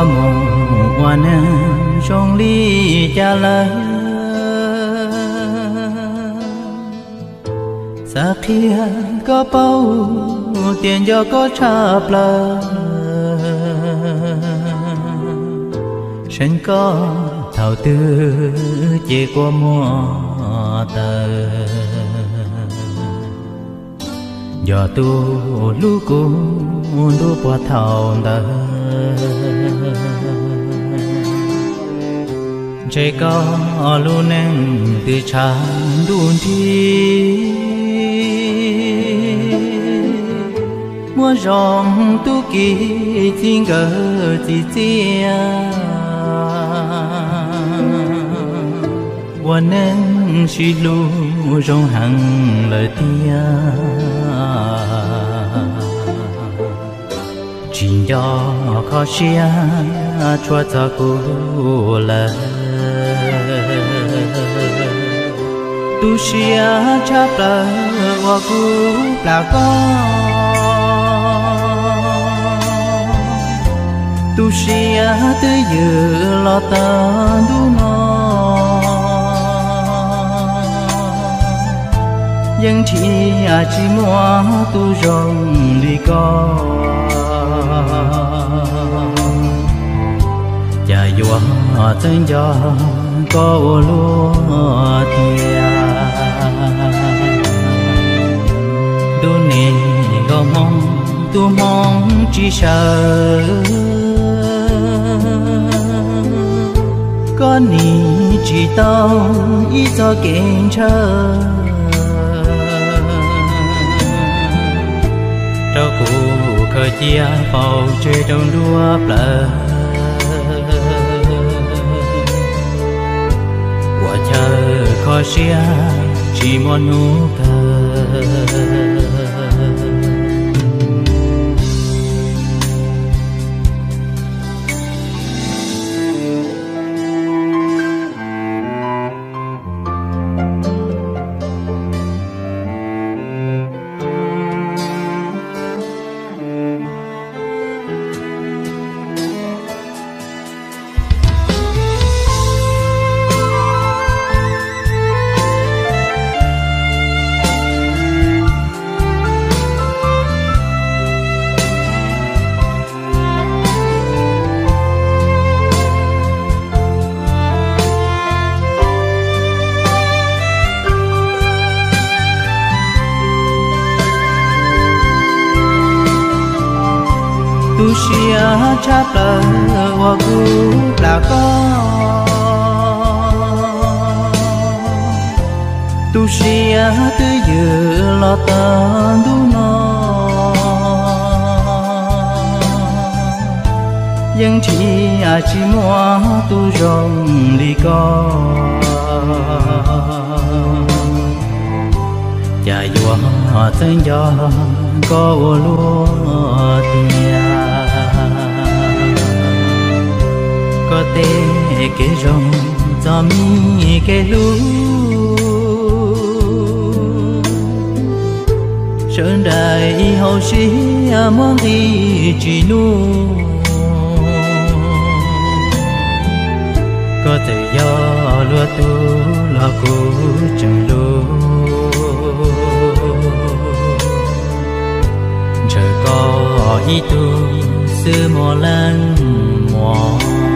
Mus ua neeg zoo li cas lawm, xav qhia koj paub tias nco koj tshaj plaws. Seev koj thaum twg ces kua muag tawv, nco tus hlub kuv ntuj puag thaum ntawd. Ntshe koj lub neej twb tshav ntuj nrig, muaj zoo tub ki txij nkawm txiv txiaj, ua neej sib hlub zoo heev lawm tiag. Tsis nco kho siab tshua txog kuv lawm. Tu siab tshaj plaws uas kuv plam koj. Tu siab twb ywm los txog ntuj no, yeej nrhiav tsis muaj tus zoo li koj. Cas yuav txawj nco koj ua luaj tiag. Ntuj nim nkauj hmoob, tus hmoob tsis sawv, koj nim tsis tau ib txoj kev ntshaw, rau kuv khaws cia faus tseg rau nruab plawv. Ua chaw kho siab tsis muaj hnub kawg. Tu siab tshaj plaws uas kuv plam koj. Tu siab twb ywm los txog ntuj no, yeej nrhiav tsis muaj tus zoo li koj. Cas yuav txawj nco koj ua luaj tiag. Koj tej kev zoo txom nyem kev hlub, sawv daws ib hauv siab muab nqi tsis nuj. Koj txawm yog luag tug los kuv tseem hlub, ntshaw koj ib tug xwb muaj leej muaj.